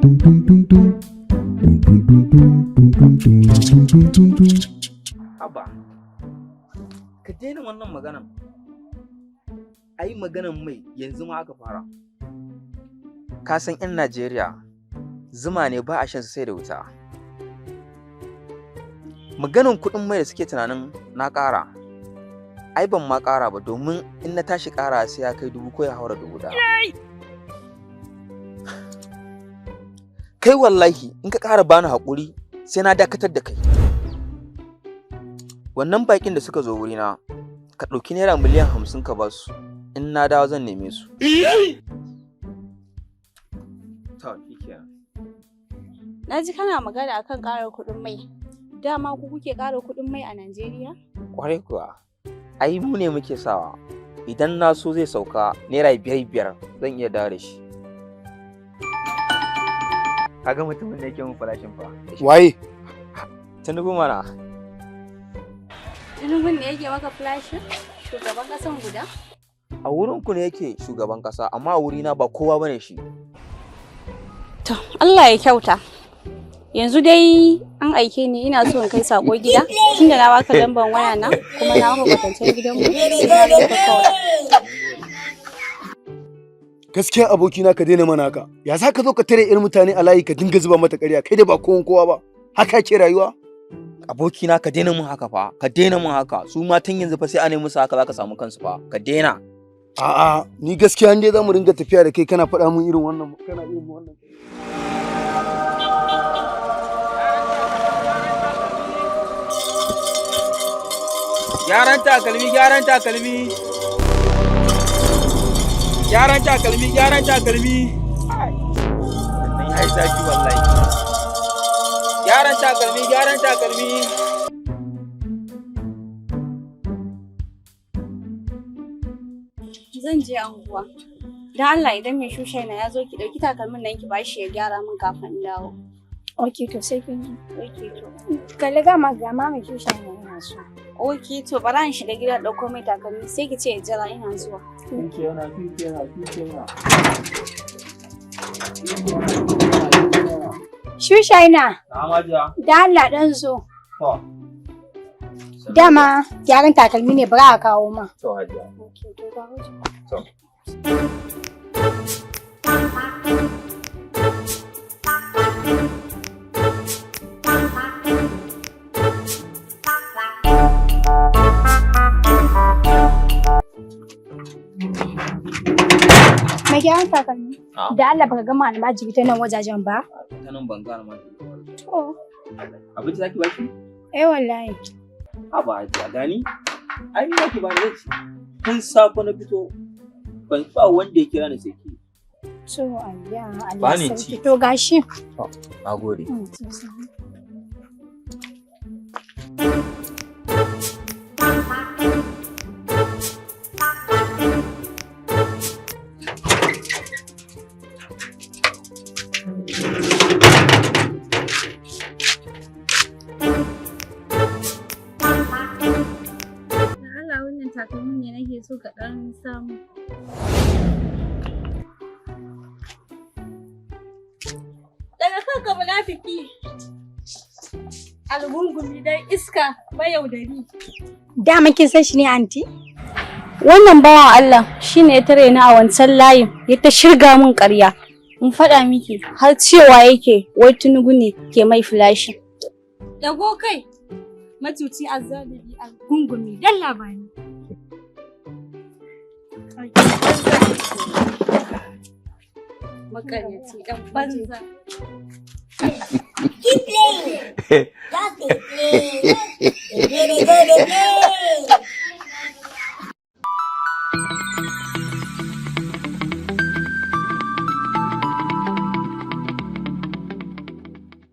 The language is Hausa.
Dum dum dum dum. Dum dum dum dum dum dum dum dum dum dum dum. Haba, ka daina wannan maganan. Ai maganan mai yanzu ma aka fara. Ka san 'yan Najeriya zuma ne, ba a shan sai da wuta. Maganan kuɗin mai da suke tunanin na ƙara, ai ban ma ƙara ba, domin in na tashi ƙara sai ya kai 1000 ko ya haura 1000. Kai wallahi in ka ƙara bani haƙuri sai na dakatar da kai. Wannan baƙin da suka zo wurina, ka ɗauki naira miliyan 50 ka ba su, in na dawo zan neme su. To, shikenan. Na ji kana magana akan ƙara kuɗin mai. Dama ku kuke ƙara kuɗin mai a Najeriya? Kwarai kuwa, ai mu ne muke sawa. Idan na so zai sauka naira 5 5, zan iya dawo da shi. Kaga mutumin da yake mun farashin fa. Waye? Tinubu mana. Tinubu ne yake maka flashin? Shugaban ƙasan guda? A wurin ku ne yake shugaban kasa, amma a wurina ba kowa bane shi. To, Allah ya kyauta. Yanzu dai an aike ni, ina so in kai sako gida, tunda na baka lambar waya na kuma na maka kwatancen gidanmu, sai na ganka kawai. Gaskiya abokina, ka daina mana haka. Ya za ka zo ka tare irin mutane a layi ka dinga zuba mata ƙarya, kai da ba kowan kowa ba? Haka ke rayuwa? Abokina, ka daina mun haka fa, ka daina mun haka. Su matan yanzu fa sai a nemi musu haka zaka samu kansu fa. Ka daina. A'a, ni gaskiya dai za mu ringa tafiya da kai kana faɗa mun irin wannan, kana irin wannan. Gyaran takalmi, gyaran takalmi. Gyaran takalmi, gyaran takalmi. Wannan yayi zafi wallahi. Gyaran takalmi, gyaran takalmi. Zan je anguwa. Dan Allah idan mai shushaina ya zo, ki ɗauki takalmin nan ki bashi ya gyara min kafin in dawo. Ok, to sai kin zo. Ok to. Kalli gama gama mai shusha ne yana so. Ok to, bara in shiga gida ɗauko mai takalmi, sai ki ce ya jira ina zuwa. Shushaina, Na'am hajiya. da Allah dan zo. To. Dama gyaran takalmi ne, bara a kawo ma. To hajiya. Ok, to ga waje. To. Mai gyaran takalmi. Na'am. Da Allah baka gama almajiri ta nan wajajen ba? Ta nan ban gane ma. To, Abinci zaki bashi? eh wallahi. Haba hajiya, gani? Ai ni zaki bani zai ci. Tun safe na fito ban ba wanda ya kira ni sai ke. To ayya, Allah Bani sarki. ci. To gashi. Na gode. Sosai. Dan Allah wannan takalmin ne nake so ka ɗan samu. Daga kanka munafiki. Algungumi dan iska mayaudari. Dama kin san shi ne, anti? Wannan bawan Allah shine ya tare ni a wancan layin ya ta shirga min ƙarya. In faɗa miki, har cewa yake wai Tinubu ne ke mai flashin. Dago kai matuci azzalimi algungumi dan labari. Makaryaci ɗan banza. Keep playing. Just dey play. Dey play, dey go, dey play.